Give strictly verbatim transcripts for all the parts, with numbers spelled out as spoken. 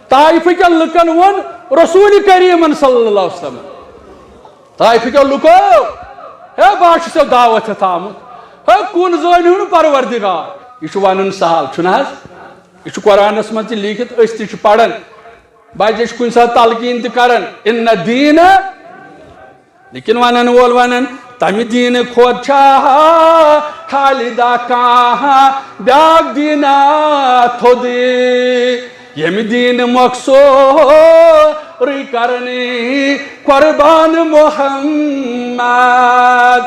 طائفہٕ کٮ۪ن لُکن ووٚن رسول کریمن صلی اللہ علیہ وسلم، طائفہٕ کٮ۪و لُکو، ہے، بہٕ ہا چھُس ژےٚ دعوت ہٮ۪تھ آمُت، ہے، کُن زٲنۍ ہُنٛد پروردگار۔ یہِ چھُ ونُن سہل، چھُنہٕ حظ؟ یہِ چھُ قرآنس منٛز تہِ لیٖکھِتھ، أسۍ تہِ چھِ پران۔ بجہِ چھِ کُنہِ ساتہٕ تلقیٖن تہِ کران، ان الدین، لیکن ونن وول ونن، تمہِ دیٖنہٕ کھۄتہٕ چھا خالدہ کانٛہہ بیاکھ دیٖنہ تھوٚد؟ ییٚمہِ دیٖنہٕ مۄکھ سورُے کرنی قربان محمد۔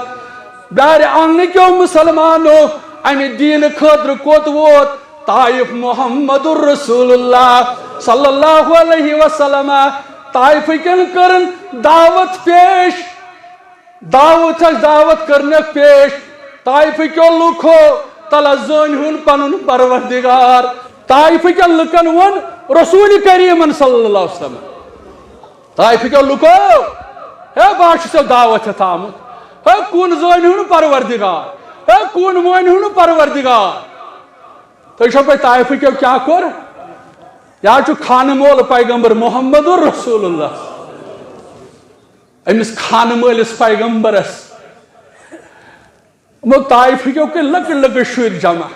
دارِ آنگنہٕ کیو مسلمانو، امہِ دیٖنہٕ خٲطرٕ کوٚت ووت؟ طائف محمد رسول اللہ صلی اللہ علیہ وسلم۔ طائفہٕ کٮ۪ن کٔرٕن دعوت پیش، دعوت چھس دعوت کرنک پیش۔ طائفہٕ کیو لُکھو، تلہ زٲنۍ ہُن پنُن پروردگار۔ طائفہٕ کٮ۪ن لُکن ووٚن رسول کریمن صلی اللہ علیہ وسلم، طائفہٕ کٮ۪و لُکو، ہے، بہٕ ہا چھُس ژےٚ دعوت ہٮ۪تھ آمُت، ہے، کُن زٲنۍ ہُن پروردگار، ہے، کُن مٲنۍ ہُن پروردگار۔ تُہۍ چھو پاے طائفہٕ کیو کیٛاہ کوٚر؟ یا چھُ خانہٕ مول پیغمبر محمد رسول اللہ، أمِس خانہٕ مٲلِس پیغمبرس۔ یِمو طائفہٕ کیو کٔرۍ لۄکٕٹۍ لۄکٕٹۍ شُرۍ جمع۔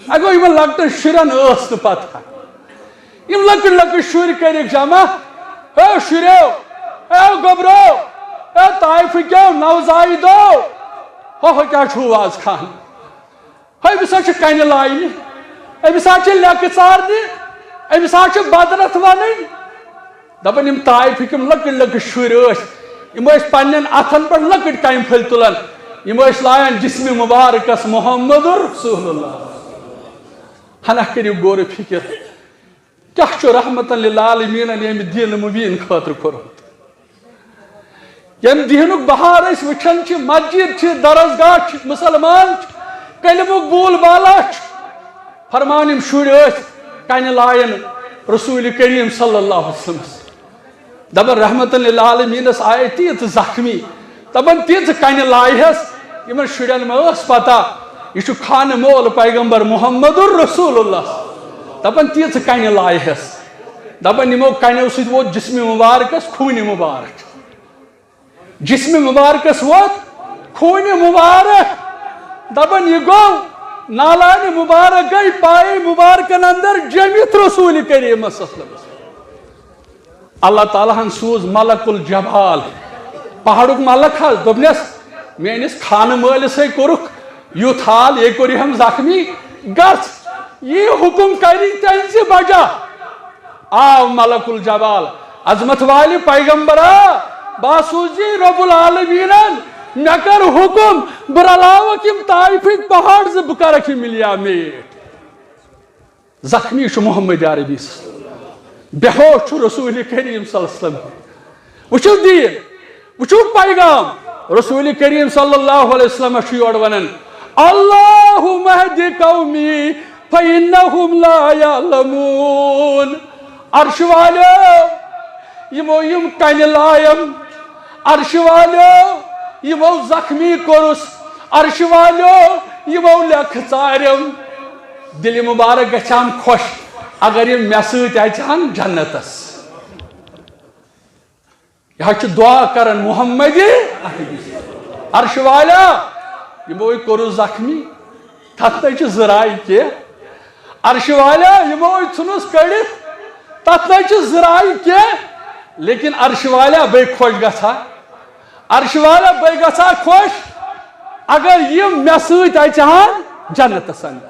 اگو یِمن لۄکٹٮ۪ن شُرٮ۪ن ٲس نہٕ پتہ۔ یِم لۄکٕٹۍ لۄکٕٹۍ شُرۍ کٔرِکھ جمع۔ اے شُرٮ۪و، اے گوٚبرو، اے طائفہٕ کیو نوزائیدو، ہو ہو کیٛاہ چھُو آز خان؟ ہے، أمِس ہا چھِ کنہِ لاینہِ، أمِس ہا چھِ لیٚکہٕ ژارنہِ، أمِس ہا چھِ بدرتھ ونٕنۍ۔ دپان، یِم طائفٕکۍ یِم لۄکٕٹۍ لۄکٕٹۍ شُرۍ ٲسۍ، یِم ٲسۍ پننٮ۪ن اتھن پٮ۪ٹھ لۄکٕٹۍ کنہِ پھٔلۍ تُلان، یِم ٲسۍ لایان جسمِ مبارکس محمد رسول اللہ۔ ہنا کٔرِو غور و فکر۔ کیٛاہ چھُ رحمتاً للعالمینن ییٚمہِ دیٖنہٕ مُبیٖن خٲطرٕ کوٚرمُت؟ ییٚمہِ دیٖنُک بہار أسۍ وٕچھان چھِ، مسجد چھِ، درسگاہ چھِ، مُسلمان چھِ، کلمُک بول بالا چھُ۔ فرمان یِم شُرۍ ٲسۍ کنہِ لایان رسول کریم صلی اللہ علیہ وسلمس۔ دپان رحمتاً للعالمینس آیہِ تیٖژ زخمی، دپان تیٖژ کنہِ لایہس، یِمن شُرٮ۪ن ما ٲس پتہ یہِ چھُ خانہٕ مول پیغمبر محمد رسول اللہ؟ دپان تیٖژ کنہِ لایہس، دپان یِمو کنیو سۭتۍ ووت جسمِ مبارکس خوٗنہِ مبارک، جسمِ مبارکس ووت خوٗنہِ مبارک۔ دپان یہِ گوٚو نالانہِ مبارک گٔے پایہِ مبارکن اندر جٔمِتھ رسول کریمس صلی اللہ علیہ وسلم۔ اللہ تعالیٰ ہن سوٗز ملک الجبال، پہاڑُک ملک حظ، دوٚپنس، میٲنِس خانہٕ مٲلِسٕے کوٚرُکھ یُتھ حال، یے کوٚر یِہم زخمی، گژھ، یی حُکُم کری تٔہنٛزِ بجا۔ آو ملک الجبال، عظمت والہِ پیغمبرا، باسوٗزی رب العالمینن، مےٚ کر حُکُم، بہٕ رلاوکھ یِم طائفٕکۍ پہاڑ زٕ، بہٕ کرکھ یہِ مِلیامیٹ۔ زخمی چھُ محمد عربی، بے ہوش چھُ رسول کریم صلی اللہ علیہ وسلم۔ وٕچھِو دیٖن، وٕچھِو پیغام۔ رسول کریم صلی اللہ علیہ وسلم چھُ یورٕ ونان، اللہم اہد قومی فانہم لا یعلمون۔ عرش والیو، یِمو یِم کنہِ لایَم، عرش والیو، یِمو زخمی کوٚرُس، عرش والیو، یِمو لیٚکھٕ ژارٮ۪م۔ دِلہِ مبارک گژھِ ہم خۄش اگر یِم مےٚ سۭتۍ اژِ ہن جنتس۔ یہِ حظ چھُ دعا کران محمد عربی۔ عرش والا، یِمو ہے کوٚرُس زخمی، تتھ نَے چھِ زٕ راے کینٛہہ۔ عرش والا، یِمو ہے ژھُنُس کٔڑِتھ، تتھ نَے چھِ زٕ راے کینٛہہ۔ لیکن عرش والا، بے خۄش گژھا، عرش والا، بے گژھا خۄش اگر یِم مےٚ سۭتۍ اژِ ہن جنتس اندر۔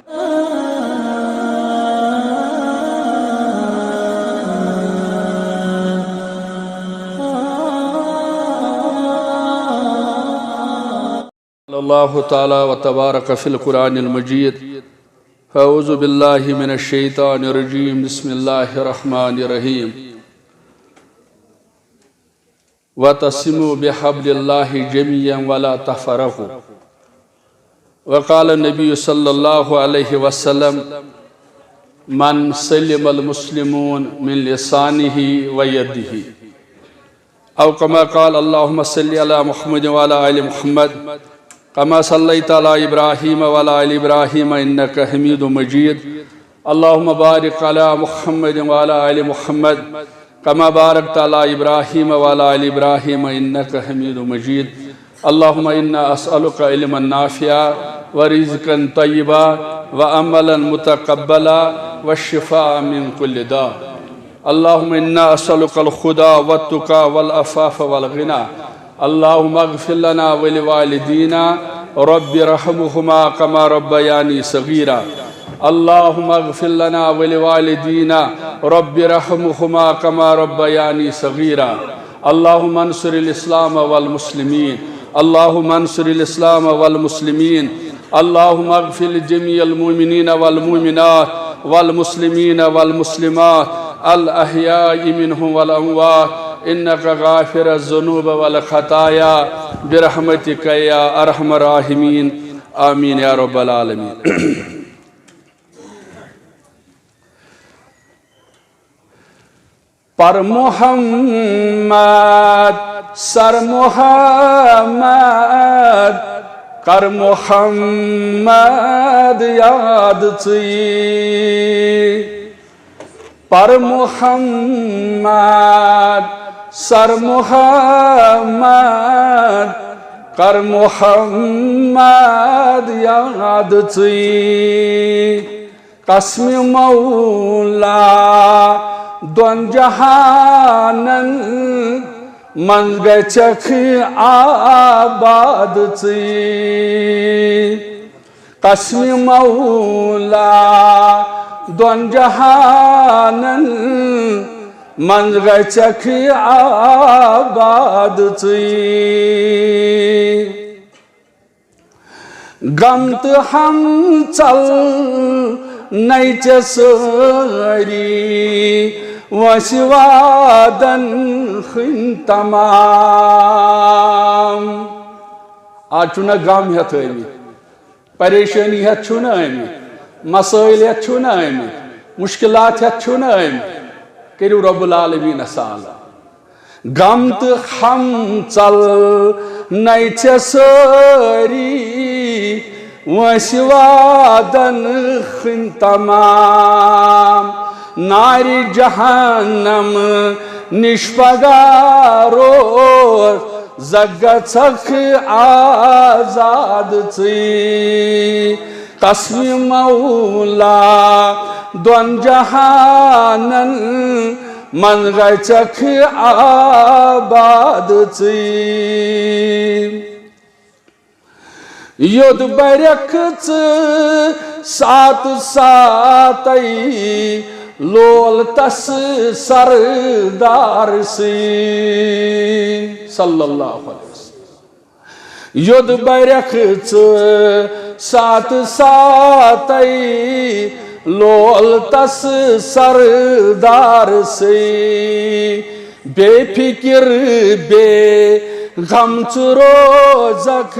قال الله تعالى وتبارك في القرآن المجيد، فأعوذ بالله من الشيطان الرجيم، بسم الله الرحمن الرحيم، واعتصموا بحبل الله جميعا ولا تفرقوا، وقال النبي صلى الله عليه وسلم، من سلم المسلمون من لسانه ويده، أو كما قال، اللهم صل على محمد وعلى آل محمد، كما صليت على إبراهيم وعلى آل إبراهيم إنك حميد مجيد، اللهم بارك على محمد وعلى آل محمد كما باركت على إبراهيم وعلى آل إبراهيم إنك حميد مجيد. اللهم إنا أسألك علما نافعا ورزقا طيبا وعملا متقبلا وشفاء من كل داء. اللهم إنا أسألك الهدى والتقى والعفاف والغنى. اللهم اغفر لنا ولوالدينا رب ارحمهما كما ربياني صغيرا. اللهم اغفر لنا ولوالدينا رب ارحمهما كما ربياني صغيرا. اللهم انصر الإسلام والمسلمين. اللهم انصر الإسلام والمسلمين. اللهم اغفر لجميع المؤمنين والمؤمنات والمسلمين والمسلمات الأحياء منهم والأموات إنك غافر الذنوب والخطايا برحمتك يا أرحم الراحمين. آمين يا رب العالمين. پر محمد، سر محمد، کر محمد یاد ژٕے۔ پر محمد، سر محمد، کر محمد یاد ژٕے۔ قسم مولا دۄن جہانن منٛز گژھکھ آباد ژٕے۔ قسم مولا دۄن جہانن منٛز گژھکھ آباد ژٕے۔ غم تہٕ ہم ژل نَے ژےٚ سٲری، وٲنٛسہِ وادن ہٕنٛدۍ تمام۔ آز چھُنہ غم ہٮ۪تھ آمٕتۍ، پریشٲنی ہٮ۪تھ چھُنہ آمٕتۍ، مسٲیِل ہٮ۪تھ چھُنہ آمٕتۍ، مُشکِلات ہٮ۪تھ چھُنہ آمٕتۍ۔ کٔرِو رب العالمینس سوال۔ غم تہٕ ہم ژل نَے ژےٚ سٲری، وٲنٛسہِ وادن ہٕنٛدۍ تمام۔ نارِ جہنم نِش پگاہ روز زَ گژھکھ آزاد ژٕے۔ قسم مولا دۄن جہانن منٛز گژھکھ آباد ژٕے۔ یوٚت برکھ ژٕ ساتہٕ ساتَے لول تس سردار سٕے۔ صلی اللہ علیہ وسلم۔ یوٚت برکھ ژٕ ساتہٕ ساتَے لول تس سردار سٕے۔ بے فکر بے غم ژٕ روزکھ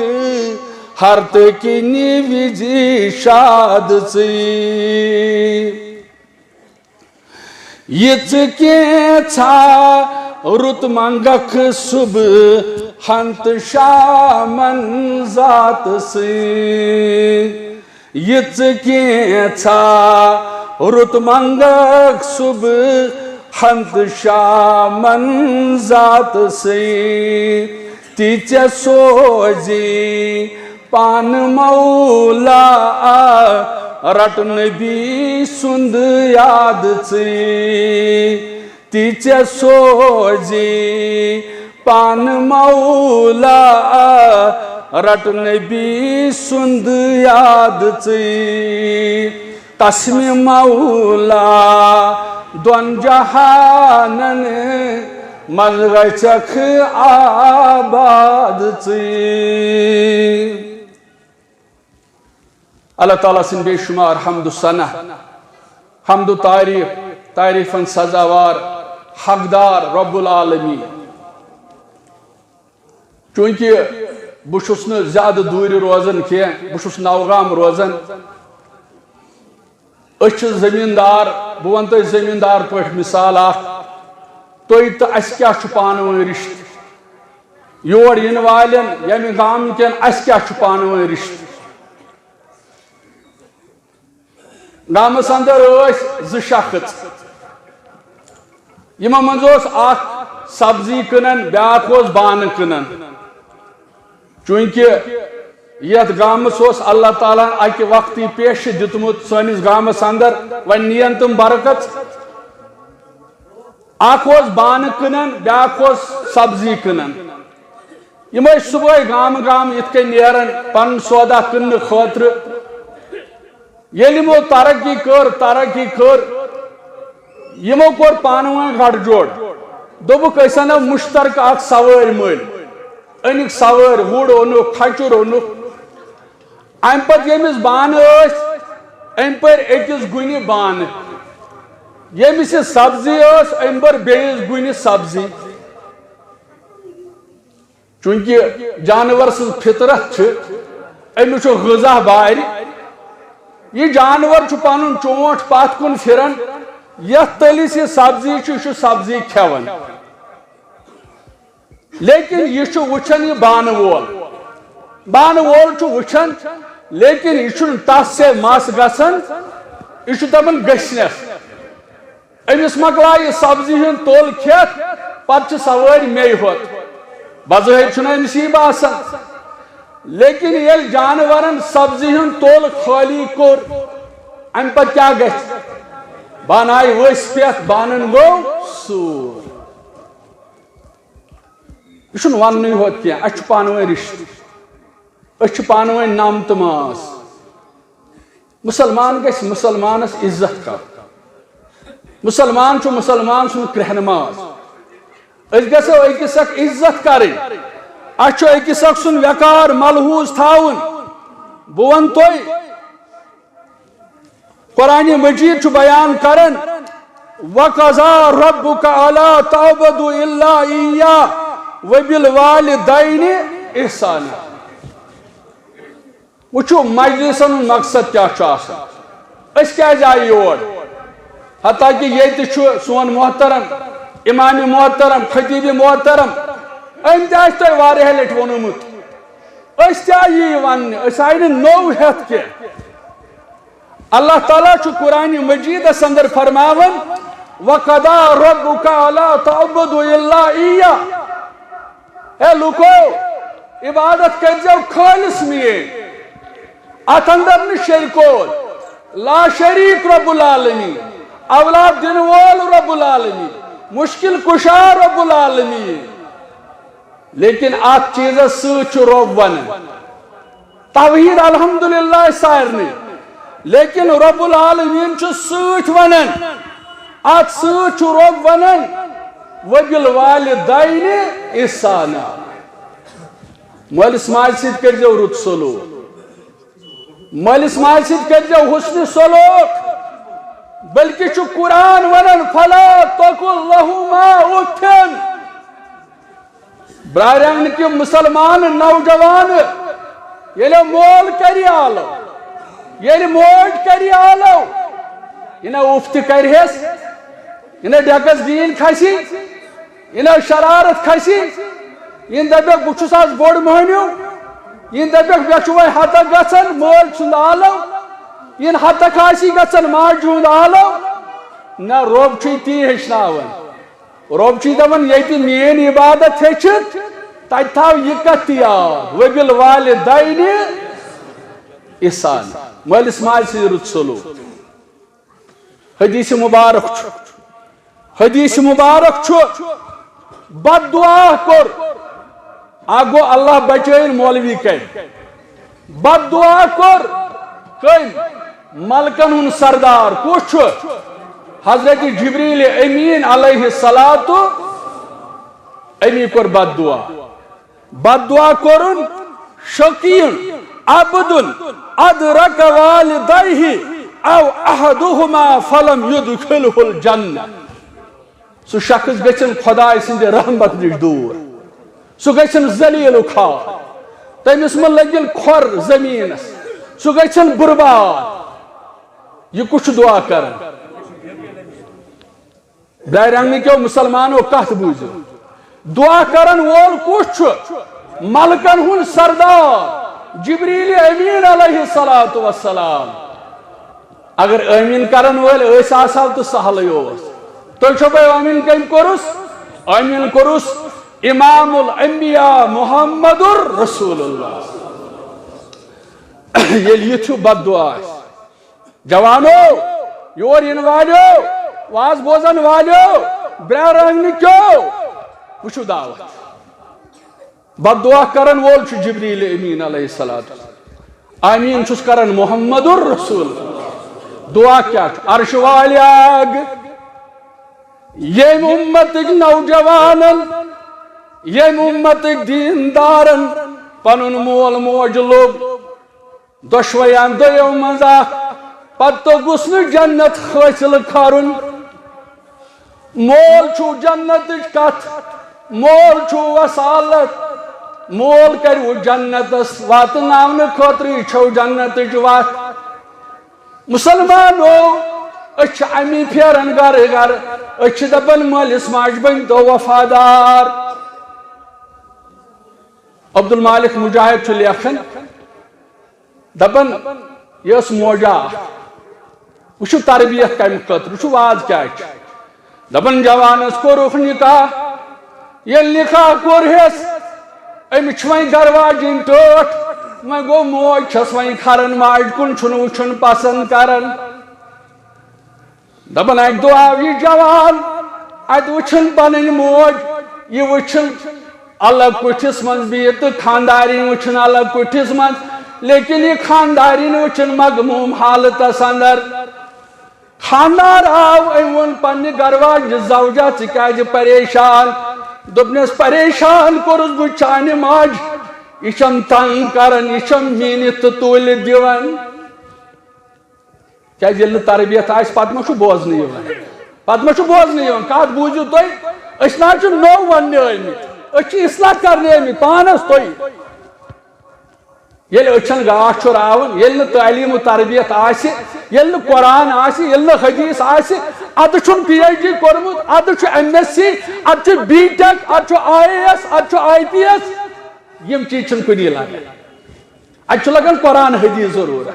ہر تہٕ کِنہِ وِزِ شاد ژٕے۔ یہِ ژٕ کینٛژھا رُت منٛگکھ صُبحن تہٕ شامن ذات سٕے۔ یہِ ژٕ کینٛژھا رُت منٛگکھ صُبحن تہٕ شامن ذات سٕے۔ تہِ ژےٚ سوزی پانہٕ مولا، رٹ نبی سُنٛد یاد ژٕے۔ تہِ ژےٚ سوزی پانہٕ مولا، رٹ نبی سُنٛد یاد ژٕے۔ قسم مولا دۄن جہانن منٛز گژھکھ آباد ژٕے۔ اللہ تعالیٰ سٕنٛدۍ بے شمار حمد و ثنا، حمد و تعریف، تعریفن سزاوار، حقدار رب العالمین۔ چونکہ بہٕ چھُس نہٕ زیادٕ دوٗرِ روزان کینٛہہ، بہٕ چھُس نوگام روزان۔ أسۍ چھِ زٔمیٖندار، بہٕ وَنہٕ تۄہہِ زٔمیٖندار پٲٹھۍ مثال اکھ۔ تُہۍ تہٕ اَسہِ کیٛاہ چھُ پانہٕ ؤنۍ رِشتہٕ؟ یور یِنہٕ والٮ۪ن، ییٚمہِ گامہٕ کٮ۪ن، اَسہِ کیٛاہ چھُ پانہٕ ؤنۍ رِشتہٕ؟ گامس اندر ٲسۍ زٕ شخص۔ یِمو منٛز اوس اکھ سبزی کٕنان، بیٛاکھ اوس بانہٕ کٕنان۔ چوٗنٛکہِ یتھ گامس اوس اللہ تعالیٰ ہن اکہِ وقتہٕ پیشہٕ دیُتمُت سٲنِس گامس اندر، وۄنۍ نِین تِم برکت۔ اکھ اوس بانہٕ کٕنان، بیٛاکھ اوس سبزی کٕنان۔ یِم ٲسۍ صبحٲے گامہٕ گامہٕ یِتھ کٔنۍ نیران پنُن سودا کٕننہٕ خٲطرٕ۔ ییٚلہِ یِمو ترقی کٔر، ترقی کٔر، یِمو کوٚر پانہٕ ؤنۍ گٹھ جوڑ۔ دوٚپُکھ، "أسۍ اَنو مُشترکہٕ اکھ سوٲرۍ مٔلۍ۔" أنِکھ سوٲرۍ، گُر اوٚنُکھ، کھچُر اوٚنُکھ۔ اَمہِ پتہٕ ییٚمِس بانہٕ ٲسۍ، أمۍ پٔرۍ أکِس گُنہِ بانہٕ۔ ییٚمِس یہِ سبزی ٲس، أمۍ بٔر بیٚیِس گُنہِ سبزی۔ چوٗنٛکہِ جانور سٕنٛز فطرت چھِ، أمِس چھُ غذا بارِ۔ یہِ جانور چھُ پنُن چونٛٹھ پتھ کُن پھِران، یتھ تٔلِس یہِ سبزی چھُ، یہِ چھُ سبزی کھٮ۪وان۔ لیکن یہِ چھُ وٕچھان یہِ بانہٕ وول۔ بانہٕ وول چھُ وٕچھان، لیکن یہِ چھُنہٕ تس سے مس گژھان، یہِ چھُ دپان گٔژھنس۔ أمِس مۄکلایہِ یہِ سبزی ہُنٛد توٚل کھٮ۪تھ، پتہٕ چھِ سوٲرۍ مے ہوت۔ بظٲہِر چھُنہٕ أمِس یی باسان، لیکن ییٚلہِ جانورن سبزی ہُنٛد توٚل خٲلی کوٚر، امہِ پتہٕ کیٛاہ گژھِ؟ بانہٕ آیہِ ؤسۍ پٮ۪تھ، بانن گوٚو سوٗر۔ یہِ چھُنہٕ وننُے ہوت کینٛہہ، اَسہِ چھُ پانہٕ ؤنۍ رِشتہٕ، أسۍ چھِ پانہٕ ؤنۍ نم تہٕ ماس۔ مُسلمان گژھِ مُسلمانس عزت کرُن۔ مُسلمان چھُ مُسلمان سُنٛد کرٛہنہٕ ماز۔ أسۍ گژھو أکِس اکھ عزت کرٕنۍ۔ اَسہِ چھُ أکِس اکھ سُنٛد وقار ملحوظ تھاوُن۔ بہٕ وَنہٕ تۄہہِ، قرآن مجید چھُ بیان کران، "وقضى ربك ألا تعبدوا إلا إياه وبالوالدين إحسانا۔" وٕچھِو، مجلسن ہُنٛد مقصد کیٛاہ چھُ آسان۔ أسۍ کیٛازِ آیہِ یور؟ حتیٰ کہِ ییٚتہِ چھُ سون محترم امام محترم، خطیب محترم، أمۍ تہِ آسہِ تۄہہِ واریاہ لٹہِ ووٚنمُت۔ أسۍ تہِ آیہِ یی وننہِ، أسۍ آیہِ نہٕ نوٚو ہٮ۪تھ کینٛہہ۔ اللہ تعالیٰ چھُ قرآن مجیدس اندر فرماوان، "وقضى ربك ألا تعبدوا إلا إياه۔" اے لوکو، عبادت کٔرۍزیو خٲلص میٲنۍ۔ اتھ اندر نہٕ شریکو، لا شریک رب العالمین، اولاد دِنہٕ وول رب العالمین، مشکل کشا رب العالمین۔ لیکن اتھ چیزس سۭتۍ چھُ رب ونان۔ توحید الحمدللہ سارنٕے، لیکن رب العالمین چھُ سۭتۍ ونان، اتھ سۭتۍ چھُ رب ونان، "وبالوالدین احسانا۔" مٲلِس ماجہِ سۭتۍ کٔرۍزیو رُت سلوک، مٲلِس ماجہِ سۭتۍ کٔرۍزیو حسن سلوک، بلکہِ چھُ قرآن ونان، "فلا تقل لهما اف۔" براریان کہ مسلمان نوجوان، ییٚلہِ مول کری آلو، ییٚلہِ موج کری آلو، یہِ نہ اُف تہِ کرِہس، یہِ نہ ڈیکس دیٖن کھسی، یہِ نہ شرارت کھسی، یہِ نہ دپیکھ، "بہٕ چھُس آز بوٚڑ مٔہنیو"، یہِ نہ دپیکھ، "مےٚ چھُ وۄنۍ ہتک گژھان مٲلۍ سُنٛد آلو"، یہِ نہٕ ہتک آسی گژھان ماجہِ ہُنٛد آلو۔ نہ، رۄب چھُے تی ہیٚچھناوان۔ رۄب چھُے دپان، ییٚتہِ میٲنۍ عبادت ہیٚچھِتھ، تتہِ تھاو یہِ کتھ تہِ یاد، "وبالوالدین احسان"، مٲلِس ماجہِ سۭتۍ رُت سلوک۔ حدیث مبارک چھُ، حدیث مبارک چھُ، بد دعا کوٚر، اکھ گوٚو اللہ بچٲیِن مولوی کتہِ، بد دعا کوٚر کٔمۍ؟ ملکن ہُنٛد سردار کُس چھُ؟ حضرت جبریل امین علیہ الصلوۃ، امی کوٚر بد دعا۔ بد دعا کوٚرُن، "شقی عبد ادرک والدیہ او احدہما فلم یدخلہ الجنہ۔" سُہ شخص گژھن خدائے سٕنٛدِ رحمت نِش دوٗر۔ سُہ گژھن ذلیل و خوار۔ تٔمِس مہ لٔگِن کھۄر زٔمیٖنَس۔ سُہ گژھن برباد۔ یہِ کُس چھُ دُعا کران؟ بیرنگ کیو مسلمانو کتھ بوٗزِو۔ دُعا کرن وول کُس چھُ؟ ملکن ہُنٛد سردار جبریل امین علیہ الصلوۃ والسلام۔ اگر آمین کرن وٲلۍ ٲسۍ آسہو تہٕ سہلٕے اوس۔ تُہۍ چھو پاے آمین کٔمۍ کوٚرُس؟ آمین کوٚرُس امام الانبیاء محمد رسول اللہ۔ ییٚلہِ یہِ چھُ بد دعا آسہِ، جوانو، یور یِنہٕ والیو، واز بوزن والیو، برارنگنہٕ کیو، وٕچھِو دعوت۔ بد دعا کرن وول چھُ جبریل امین علیہ الصلوۃ۔ آمین چھُس کران محمد الرسول۔ دعا کیٛاہ چھُ؟ عرش والیاگ، ییٚمہِ اُمتٕکۍ نوجوانن، ییٚمہِ اُمتٕکۍ دیندارن پنُن مول موج لوٚب، دۄشوَیَن دۄیو منٛز اکھ، پتہٕ توٚگُس نہٕ جنت حٲصِل کرُن۔ مول چھُ جنتٕچ کتھ، مول چھُ وسالت، مول کروٕ جنتس واتناونہٕ خٲطرٕ، یہِ چھو جنتٕچ وتھ۔ مسلمانو، أسۍ چھِ امی پھیران گرٕ گرٕ، أسۍ چھِ دپان مٲلِس ماجہِ بٔنۍ تو وفادار۔ عبدالمالک مجاہد چھُ لیکھان، دپان، یہِ ٲس موجا اکھ۔ وٕچھِو تربیت کمہِ خٲطرٕ، وٕچھِو واز کیٛاہ چھُ۔ دپان، جوانس کوٚرُکھ نکاح، ییٚلہِ نکاح کوٚرہس، أمِس چھِ وۄنۍ گرٕ واجِنۍ ٹٲٹھ، وۄنۍ گوٚو موج چھس وۄنۍ کھران، ماجہِ کُن چھُنہٕ وٕچھُن پسند کران۔ دپان، اکہِ دۄہ آو یہِ جوان، اتہِ وٕچھُن پنٕنۍ موج، یہِ وٕچھُن الگ کُٹھِس منٛز بِہِتھ تہٕ خاندارِنۍ وٕچھُن الگ کُٹھِس منٛز، لیکن یہِ خاندارِنۍ وٕچھُن مغموم حالتس اندر۔ خاندار آو، أمۍ ووٚن پننہِ گرٕ واجنہِ، زوجہ، ژٕ کیازِ پریشان؟ دوٚپنس، پریشان کوٚرُس بہٕ چانہِ ماجہِ، یہِ چھم تنگ کران، یہِ چھم میٖنِتھ تہٕ تُلِتھ دِوان۔ کیازِ ییٚلہِ نہٕ تربیت آسہِ، پتہٕ ما چھُ بوزنہٕ یِوان؟ پتہٕ ما چھُ بوزنہٕ یِوان؟ کتھ بوٗزِو تُہۍ؟ أسۍ نہ حظ چھِ نوٚو وننہِ ٲمٕتۍ، أسۍ چھِ اصلاح کرنہِ ٲمٕتۍ پانس تُہۍ۔ ییٚلہِ أچھن گاش چھُ راوُن، ییٚلہِ نہٕ تعلیٖم و تربیت آسہِ، ییٚلہِ نہٕ قرآن آسہِ، ییٚلہِ نہٕ حدیث آسہِ، ادٕ چھُن پی ایچ ڈی کوٚرمُت، ادٕ چھُ ایم ایس سی، ادٕ چھُ بی ٹیک، ادٕ چھُ آئی اے ایس، ادٕ چھُ آئی پی ایس۔ یِم چیٖز چھِنہٕ کُنی لگان۔ اتہِ چھُ لگان قرآن حدیث ضروٗرت۔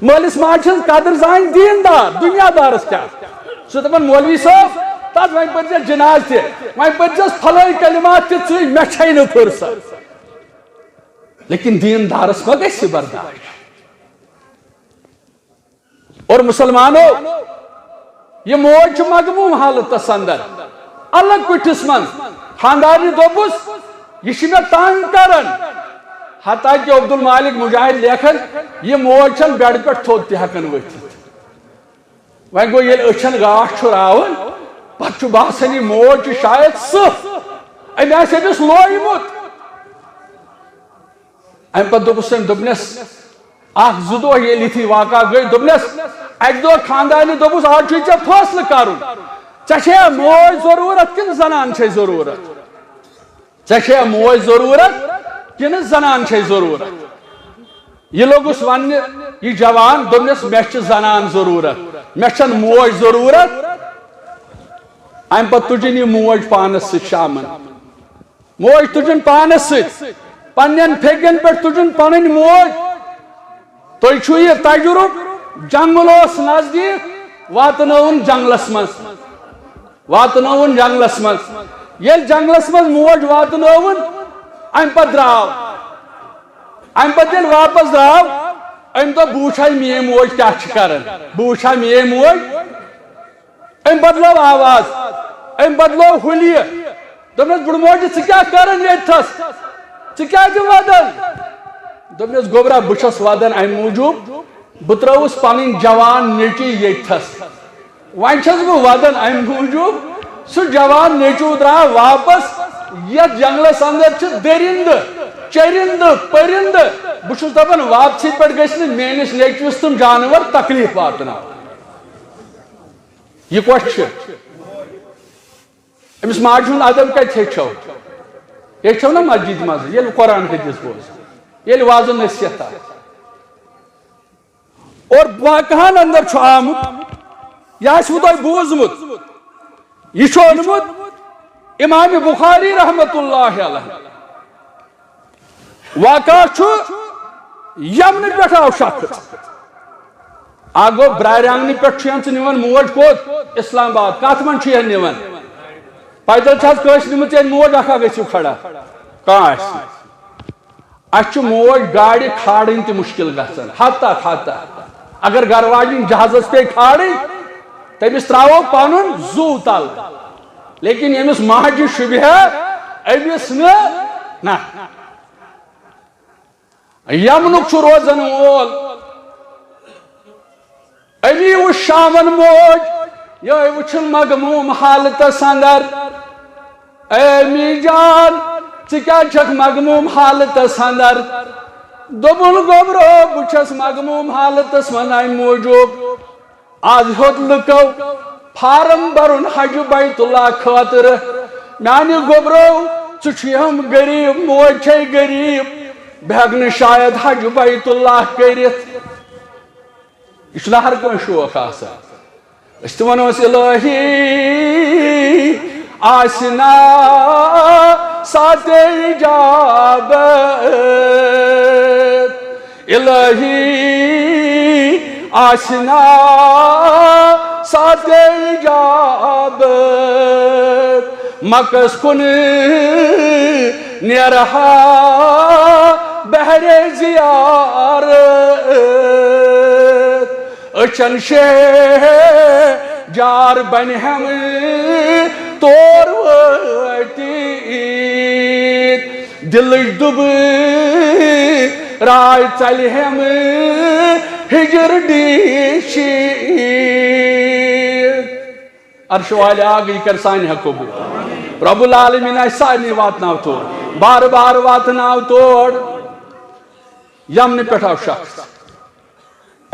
مٲلِس ماجہِ ہٕنٛز قدٕر زانہِ دیٖندار، دُنیا دارس کیٛاہ؟ سُہ دپان، مولوی صٲب، تتھ وۄنۍ پٔرزٮ۪س جناز تہِ، وۄنۍ پٔرزٮ۪س پھلٲنۍ کلمات تہِ، ژٕے، مےٚ چھے نہٕ فرصت۔ لیکن دیٖندارس ما گژھِ یہِ برداشت؟ اور مسلمانو، یہِ موج چھِ مغموم حالتس اندر، الگ کُٹھِس منٛز۔ خاندارنہِ دوٚپُس، یہِ چھِ مےٚ تنگ کران۔ حتیٰ کہ عبدالمالک مجاہد لیکھان، یہِ موج چھَنہٕ بیڈ پٮ۪ٹھ تھوٚد تہِ ہٮ۪کان ؤتھِتھ۔ وۄنۍ گوٚو، ییٚلہِ أچھن گاش چھُ راوُن، پتہٕ چھُ باسان، یہِ موج چھِ شاید سٕہہ، أمۍ آسہِ أمِس لویمُت۔ امہِ پتہٕ دوٚپُس تٔمۍ، دوٚپنس، اکھ زٕ دۄہ ییٚلہِ یِتھُے واقعہ گٔے، دوٚپنس، اکہِ دۄہ خاندارنہِ دوٚپُس، آز چھُے ژےٚ فٲصلہٕ کرُن، ژےٚ چھےٚ موج ضروٗرت کِنہٕ زنان چھے ضروٗرت؟ ژےٚ چھےٚ موج ضروٗرت کِنہٕ زنان چھے ضروٗرت؟ یہِ لوٚگُس وننہِ، یہِ جوان، دوٚپنس، مےٚ چھِ زنان ضروٗرت، مےٚ چھَنہٕ موج ضروٗرت۔ امہِ پتہٕ تُجِن یہِ موج پانس سۭتۍ شامن۔ موج تُجِن پانس سۭتۍ، پننٮ۪ن پھیٚکٮ۪ن پٮ۪ٹھ تُجِن پنٕنۍ موج۔ تُہۍ چھُو یہِ تجرُبہٕ، جنگل اوس نزدیٖک، واتنٲوُن جنگلس منٛز، واتنٲوُن جنگلس منٛز۔ ییٚلہِ جنگلس منٛز موج واتنٲوٕن، امہِ پتہٕ درٛاو۔ امہِ پتہٕ ییٚلہِ واپس درٛاو، أمۍ دوٚپ، بہٕ وٕچھٕ ہا میٛٲنۍ موج کیٛاہ چھِ کران، بہٕ وٕچھٕ ہا میٛٲنۍ موج۔ أمۍ بدلٲو آواز، أمۍ بدلٲو حُلیہِ۔ دوٚپنَس، بُڈٕ موجہِ، ژٕ کیٛاہ کران ییٚتھَس؟ ژٕ کیٛازِ وَدان؟ دوٚپنَس، گوٚبرا، بہٕ چھَس وَدان اَمہِ موٗجوٗب، بہٕ ترٛٲوٕس پَنٕنۍ جوان نیٚچی ییٚتھَس۔ وۄنۍ چھَس بہٕ وَدان اَمہِ موٗجوٗب، سُہ جوان نیٚچوٗ درٛاو واپَس۔ یَتھ جنٛگلَس اَندَر چھِ دٔرِنٛدٕ، چٔرِنٛدٕ، پٔرِنٛدٕ۔ بہٕ چھُس دَپان، واپسٕے پٮ۪ٹھ گٔژھۍ نہٕ میٛٲنِس نیٚچوِس تِم جانوَر تکلیٖف واتناوٕنۍ۔ یہِ کۄس چھِ؟ أمِس ماجہِ ہُنٛد ادب کتہِ ہیٚچھو؟ ہیٚچھو نا مسجد منٛز، ییٚلہِ قرآن حدیث بوزو، ییٚلہِ وعظ و نصیحت آسہِ۔ اور واقعہن اندر چھُ آمُت، یہِ آسِوٕ تۄہہِ بوٗزمُت، یہِ چھُ اوٚنمُت امام بخاری رحمتہ اللہ علیہ۔ واقعہ چھُ یمنہٕ پٮ۪ٹھ آو شخص۔ اکھ گوٚو برارِ آنگنہٕ پٮ۪ٹھ چھُ یَن ژٕ نِوان موج کوٚت؟ اسلام آباد۔ کتھ منٛز چھُ یَن نِوان؟ پیدل چھِ حظ کٲنٛسہِ نِمٕژ یَن موج؟ اکھا گٔژھِو کھڑا۔ کانٛہہ آسہِ نہٕ۔ اَسہِ چھُ موج گاڑِ کھالٕنۍ تہِ مُشکِل گژھان۔ حتیٰ، حتیٰ اگر گرٕ واجِنۍ جہازس پیٚیہِ کھالٕنۍ، تٔمِس ترٛاوو پنُن زُو تل، لیکن ییٚمِس ماجہِ شوٗبہِ ہا، أمِس نہٕ۔ نہ۔ یمنُک چھُ روزن وول۔ أمی وُچھ شامن موج، یہِ وُچھُن مغموم حالتس اندر۔ اے امی جان، ژٕ کیٛازِ چھکھ مغموم حالتس اندر؟ دوٚپُن، گوٚبرو، بہٕ چھَس مغموم حالتس منٛز امہِ موٗجوٗب، از ہیوٚت لُکو فارم برُن حج بیت اللہ خٲطرٕ۔ میانہِ گوٚبرو، ژٕ چھُے ہم غریب، موج چھے غریب، بہٕ ہٮ۪کہٕ نہٕ شاید حج بیت اللہ کٔرِتھ۔ یہِ چھُنہ ہر کٲنٛسہِ شوق آسان۔ أسۍ تہِ وَنو أسۍ، الہی آسہِ نا ساتھ اجابت، الہی آسہِ نا ساتھ اجابت، مکس کُن نیرہا بہر زیارت۔ أچھن شہجار بنہِ ہم تور وٲتِتھ، دِلٕچ دُبہٕ راے ژلہِ ہم ہجر ڈیٖشِتھ۔ عرش والے آ گئی کر سانہِ حق قبول۔ رب العالمین آسہِ سارنٕے واتناو تور۔ بار بار واتناو تور۔ یمنہٕ پٮ۪ٹھ آو شخص۔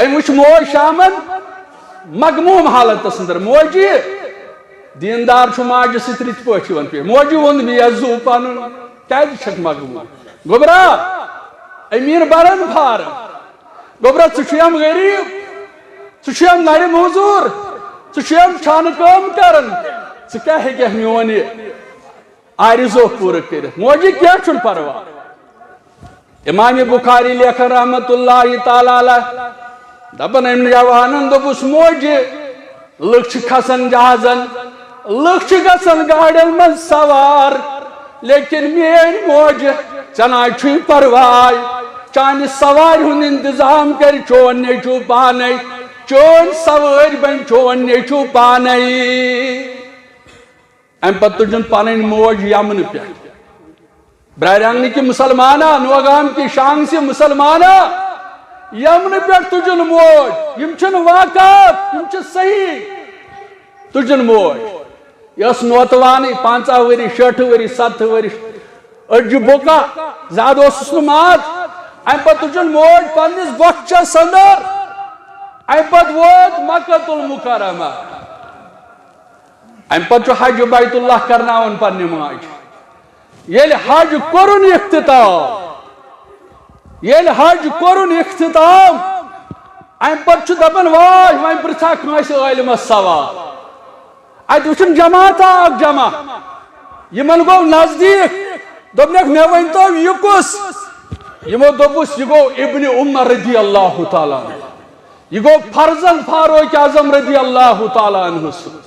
أمۍ وٕچھ موج شامن مغموم حالتس اندر۔ موجی، دیندار چھُ ماجہِ سۭتۍ رٕتۍ پٲٹھۍ یِوان پیش۔ موجی ووٚن مےٚ، یہِ زُو پنُن، کیازِ چھکھ مغموم؟ گوٚبرا، امیر برن فارم۔ گوٚبرا، ژٕ چھُے ہم غریب، ژٕ چھُے ہم نرِ موزوٗر، ژٕ چھُے ہم چھانہٕ کٲم کران، ژٕ کیٛاہ ہیٚککھ میون یہِ آرزو پوٗرٕ کٔرِتھ؟ موجی، کینٛہہ چھُنہٕ پرواے۔ امام بخاری لیکھان رحمت اللہ تعالیٰ علیہ، دپان، أمۍ جوانن دوٚپُس، موجہِ، لُکھ چھِ کھسان جہازن، لُکھ چھِ گژھان گاڑٮ۪ن منٛز سوار، لیکن میٲنۍ موج، ژےٚ نہ چھُے پرواے، چانہِ سوارِ ہُنٛد انتظام کرِ چون نیٚچو پانے، چٲنۍ سوٲرۍ بنہِ چون نیٚچو پانے۔ امہِ پتہٕ تُجُن پنٕنۍ موج یمنہٕ پٮ۪ٹھ۔ برارِ آنگنہٕ کہِ مسلمانا، نوگام کہِ شانگ سہِ مسلمانا، یمنہٕ پٮ۪ٹھ تُجُن موج۔ یِم چھِنہٕ واقعات، یِم چھِ صحیح۔ تُجُن موج۔ یہِ ٲس نوتوانٕے، پنٛژاہ ؤری، شیٹھ ؤری، ستتھ ؤری۔ أڈجہِ بوکا، زیادٕ اوسُس نہٕ ماز۔ امہِ پتہٕ تُجُن موج پننِس بۄچھس اندر۔ امہِ پتہٕ ووت مکہ المکرمہ۔ امہِ پتہٕ چھُ حج بیت اللہ کرناوان پننہِ ماجہِ۔ ییٚلہِ حج کوٚرُن اختتام، ییٚلہِ حج کوٚرُن اختتام، امہِ پتہٕ چھُ دپان، واے، وۄنۍ پرژھا کٲنٛسہِ عٲلمس سوال۔ اتہِ وٕچھُن جماعت اکھ جمع، یِمن گوٚو نزدیٖک، دوٚپنکھ، مےٚ ؤنۍ تو، یہِ کُس؟ یِمو دوٚپُس، یہِ گوٚو ابن عمر رضی اللہ تعالیٰ عنہ، یہِ گوٚو فرزند فاروق اعظم رضی اللہ تعالیٰ عنہ سُنٛد۔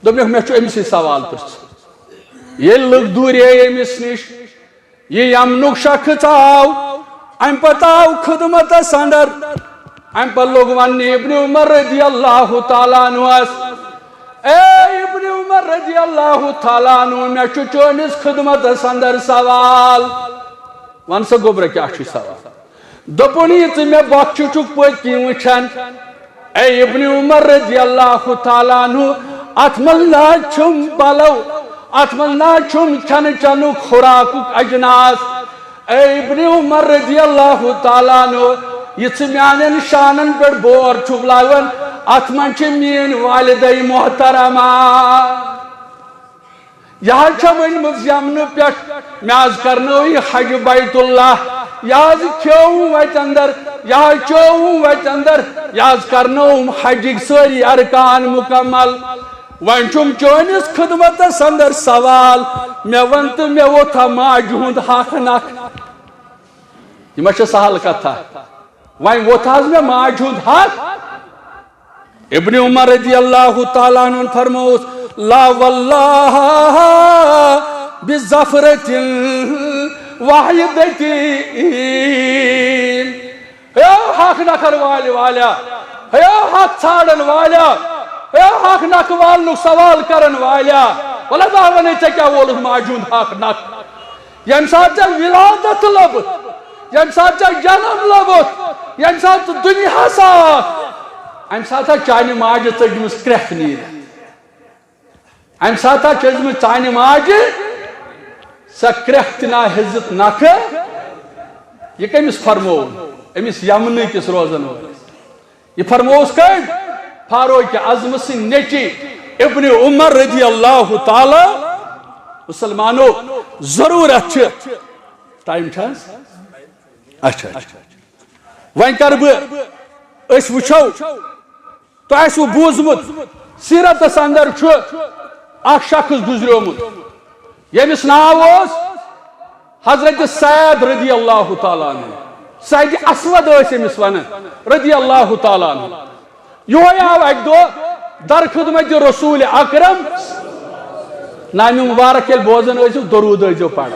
دوٚپنکھ، مےٚ چھُ أمِسٕے سوال پرژھُن۔ ییٚلہِ لُکھ دوٗرے أمِس نِش، یہِ یمنُک شخص آو، امہِ پتہٕ آو خدمتس اندر۔ امہِ پتہٕ لوٚگ وننہِ ابن عمر رضی اللہ تعالیٰ عنہس، اے ابن عمر رضی اللہ تعالیٰ عنہ، مےٚ چھُ چٲنِس خدمتس اندر سوال۔ ون سا گوٚبرا، کیٛاہ چھُے سوال؟ دوٚپُن، یہِ ژٕ مےٚ بۄچھِ چھُکھ پٔتۍ کِنۍ وٕچھان، اے ابن عمر رضی اللہ تعالیٰ عنہ، اتھ منٛز نہ حظ چھُم پلو، اتھ منٛز نہ حظ چھُم کھٮ۪نہٕ چٮ۪نُک خوراکُک اجناس۔ اے ابن عمر رضی اللہ تعالیٰ عنہ، یہِ ژٕ میانٮ۪ن شانن پٮ۪ٹھ بور چھُکھ لاگان، اتھ منٛز چھِ میٲنۍ والدے محترمہ۔ یہِ حظ چھم أنمٕژ یمنہٕ پٮ۪ٹھ، مےٚ حظ کرنٲو یہِ حج بیت اللہ، یہِ حظ کھیوم وتہِ اندر، یہِ حظ چوم وتہِ اندر، یہِ حظ کرنٲوم حجٕکۍ سٲری ارکان مکمل۔ وۄنۍ چھُم چٲنِس خدمتس اندر سوال، مےٚ ون تہٕ مےٚ ووٚتھا ماجہِ ہُنٛد حق نکھ؟ یہِ ما چھِ سہل کتھا؟ وۄنۍ ووٚتھ حظ مےٚ ماجہِ ہُنٛد حق، ابن عمر رضی اللہ تعالیٰ عنہ فرموس، لا واللہ بظفرة واحدة۔ ہے حق نکھن والہِ والیا، ہے حق ژھانڈن والیا، ہے حق نکھٕ والنُک سوال کرن والیا، ولا بہٕ ونے ژےٚ کیٛاہ وولُتھ ماجہِ ہُنٛد حق نکھٕ۔ ییٚمہِ ساتہٕ ژےٚ ولادت لوٚبُتھ، ییٚمہِ ساتہٕ ژےٚ جنم لوٚبُتھ، ییٚمہِ ساتہٕ ژٕ دُنیاہس آکھ، امہِ ساتہٕ ہا چانہِ ماجہِ ژٔجمٕژ کرٛٮ۪کھ نیٖرِتھ۔ امہِ ساتہٕ ہا چھِ ٲسمٕژ چانہِ ماجہِ سۄ کرٛٮ۪کھ تہِ نا ہیٚژٕتھ نکھٕ۔ یہِ کٔمِس فرموو؟ أمِس یمنہٕ کِس روزن وٲلِس۔ یہِ فرمووُس کٔمۍ؟ فاروق اعظم سٕنٛدۍ نیٚچی ابن عمر رضی اللہ تعالیٰ۔ مسلمانو، ضروٗرت چھِ۔ ٹایم چھا حظ؟ اچھا، اچھا۔ وۄنۍ کر بہٕ، أسۍ وٕچھو، تۄہہِ آسِوٕ بوٗزمُت، سیرتس اندر چھُ اکھ شخص گُزریومُت، ییٚمِس ناو اوس حضرت سعد رضی اللہ تعالیٰ عنہ، سعد اسود ٲسۍ أمِس ونان، رضی اللہ تعالیٰ عنہ۔ یِہوٚے آو اکہِ دۄہ در خدمت رسول اکرم، نامہِ مبارک ییٚلہِ بوزان ٲسِو، درود ٲسۍزیو پران۔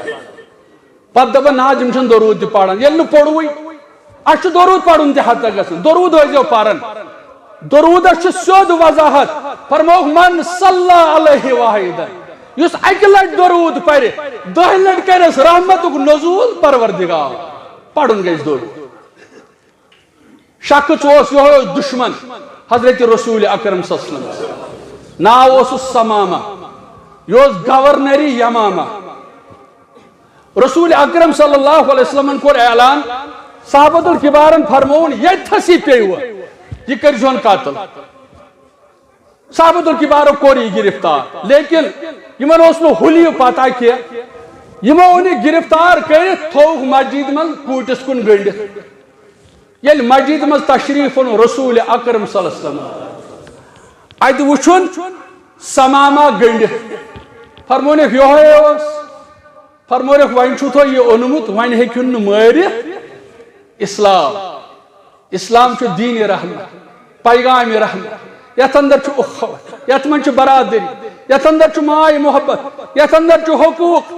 پتہٕ دپان، نہ حظ، یِم چھِنہٕ درود تہِ پران۔ ییٚلہِ نہٕ پوٚروُے، اَسہِ چھُ درود پرُن تہِ حتہ گژھان۔ درود ٲسۍزیو پران۔ درودس چھِ سیوٚد وضاحت۔ فرمووُکھ، من صلی علیہ واحدہ، یُس اکہِ لٹہِ درود پرِ، دَہہِ لٹہِ کرٮ۪س رحمتُک نزول پروردگار۔ پرُن گژھِ درود۔ شخص اوس، یِہوٚے اوس دشمن حضرت رسول اکرم صلی اللہ علیہ وسلم۔ ناو اوسُس ثمامہ، یہِ اوس گورنری یمامہ۔ رسول اکرم صلی اللہ علیہ وسلمن کوٚر اعلان، صحابۃ الکبارن فرمووُن، ییٚتھسٕے پیٚیہِ، یہِ کٔرۍزِہون قتل۔ صحابۃ الکبارو کوٚر یہِ گرفتار، لیکن یِمن اوس نہٕ ہُلیہِ پتہ کینٛہہ۔ یِمو اوٚن یہِ گرفتار کٔرِتھ، تھووُکھ مسجد منٛز کوٗٹِس کُن گٔنڈِتھ۔ ییٚلہِ مسجد منٛز تشریف اوٚن رسول اکرم صلی اللہ علیہ وسلم، اتہِ وُچھُن ثمامہ گٔنڈِتھ، فرمونکھ، یِہوٚے اوس۔ فرمونکھ، وۄنۍ چھُو تۄہہِ یہِ اوٚنمُت، وۄنۍ ہیٚکِہُن نہٕ مٲرِتھ۔ اسلام، اسلام چھُ دین رحمت، پیغام رحمت۔ یتھ اندر چھُ اخوت، یتھ منٛز چھُ برادری، یتھ اندر چھُ ماے محبت، یتھ اندر چھُ حقوق۔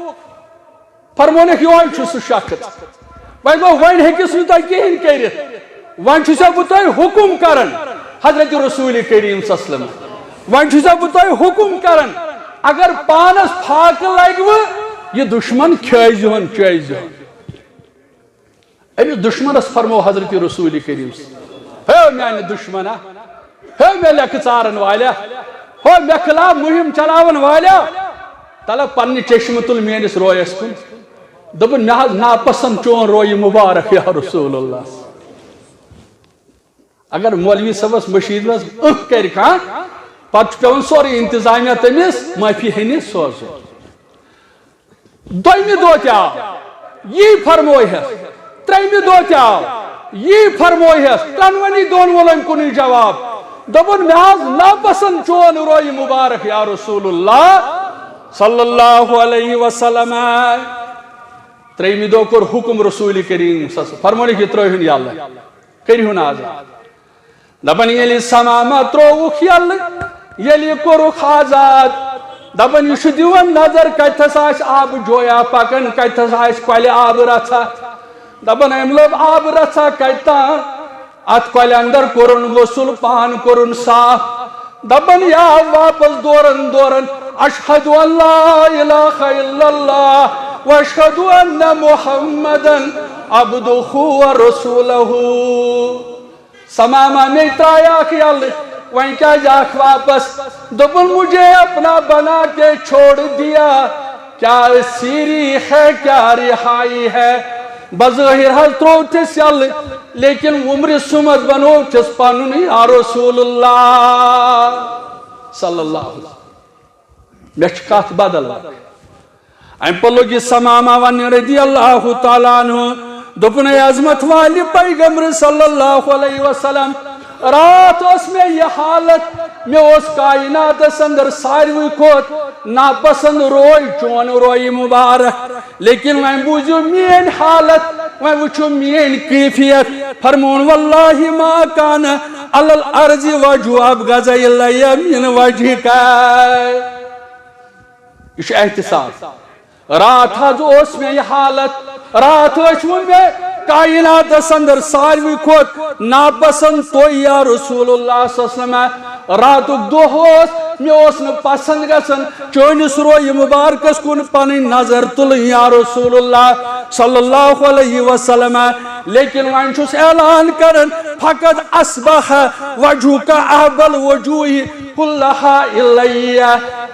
فرمونکھ، یِہوٚے چھُ سُہ شخص۔ وۄنۍ گوٚو، وۄنۍ ہیٚکِس نہٕ تۄہہِ کِہیٖنۍ کٔرِتھ۔ وۄنۍ چھُسو بہٕ تۄہہِ حُکُم کران، حضرت رسول کریم صلی اللہ علیہ وسلم۔ وۄنۍ چھُسو بہٕ تۄہہِ حُکُم کران، اگر پانس فاقہٕ لگوٕ، یہِ دشمن کھیٲیزِہون، چٲیزِہون۔ أمِس دشمنس فرموو حضرت رسول کریم صلی اللہ علیہ وسلم، ہے میانہِ دشمنا، ہے مےٚ لیٚکھٕ ژارن والیا، ہو مےٚ خلاف مُہِم چلاون والیا، تلہ پننہِ چشمہٕ تُل میٲنِس رویس کُن۔ دوٚپُن، مےٚ حظ ناپسند چون رویہِ مبارک یا رسول اللہ۔ اگر مولوی صٲبس مٔشیٖد منٛز أہ کرِ کانٛہہ، پتہٕ چھُ پٮ۪وان سورُے انتظامیہ تٔمِس معٲفی ہیٚنہِ سوزُن۔ دوٚیمہِ دۄہ تہِ آو، یی فرمویہس۔ ترٛیٚیمہِ دۄہ تہِ آو، یی فرمویہس۔ ترٛٮ۪نؤنی دۄہن وول أمۍ کُنُے جواب۔ دوٚپُن، مےٚ حظ ناپسند چون رویہِ مبارک یا رسول اللہ صلی اللہ علیہ وسلم۔ ترٛیٚیمہِ دۄہ کوٚر حُکُم رسول کریم صلی اللہ علیہ وسلم، فرمونکھ، یہِ ترٛٲوِہُن یَلہٕ، کٔرِہُن آزاد۔ دپان، ییٚلہِ ثمامہ ترٛووُکھ یَلہٕ، ییٚلہِ یہِ کوٚرُکھ آزاد، دپان، یہِ چھُ دِوان نظر، کتہِ تھس آسہِ آبہٕ جویا پکان، کتہِ تھس آسہِ کۄلہِ آبہٕ رژھا۔ دپان، أمۍ لوٚب آبہٕ رژھا کتہِ تام، اتھ کۄلہِ اندر کوٚرُن غسل، پان کوٚرُن صاف۔ دپان، یہِ آو واپس دوران دوران، اشہد ان لا الہ الا اللہ و اشہد ان محمدن عبدہ و رسولہ۔ ثمامہ، مے ترٛایاکھ یَلہٕ، وۄنۍ کیٛازِ آکھ واپس؟ دوٚپُن، مجھے اپنا بنا کے چھوڑ دیا، کیا سیری ہے، کیا رہائی ہے۔ بظٲہِر حظ ترٛوو تِس یَلہٕ، لیکن وُمرِ سُمتھ بنوو تِس پنُن یا رسول اللہ صلی اللہ علیہ وسلم۔ مےٚ چھِ کتھ بدل۔ امہِ پتہٕ لوٚگ یہِ ثمامہ وننہِ رضی اللہ تعالیٰ عنہ، دوٚپُن، اے عظمت والہِ پیغمبر صلی اللہ علیہ وسلم، راتھ ٲس مےٚ یہِ حالت، مےٚ اوس کائناتس اندر ساروٕے کھۄتہٕ ناپسند روے چون روے مبارک، لیکن وۄنۍ بوٗزِو میٲنۍ حالت، وۄنۍ وٕچھِو میٲنۍ کیفیت۔ فرمون، واللہ ما کان علی الارض وجہ ابغض الی من وجہک۔ یہِ چھُ احتساب۔ راتھ حظ اوس مےٚ یہِ حالت، راتھ ٲسۍ وۄنۍ مےٚ کائناتس اندر ساروٕے کھۄتہٕ ناپسند تُہۍ یا رسول اللہ صلی اللہ علیہ وسلم۔ راتُک دۄہ اوس، مےٚ اوس نہٕ پسند گژھان چٲنِس رویہِ مبارکس کُن پنٕنۍ نظر تُلٕنۍ یا رسول اللہ صلی اللہ علیہ وسلم۔ لیکن وۄنۍ چھُس اعلان کران، فقد اصبح وجہک احب الوجوہ کلہا الیہ۔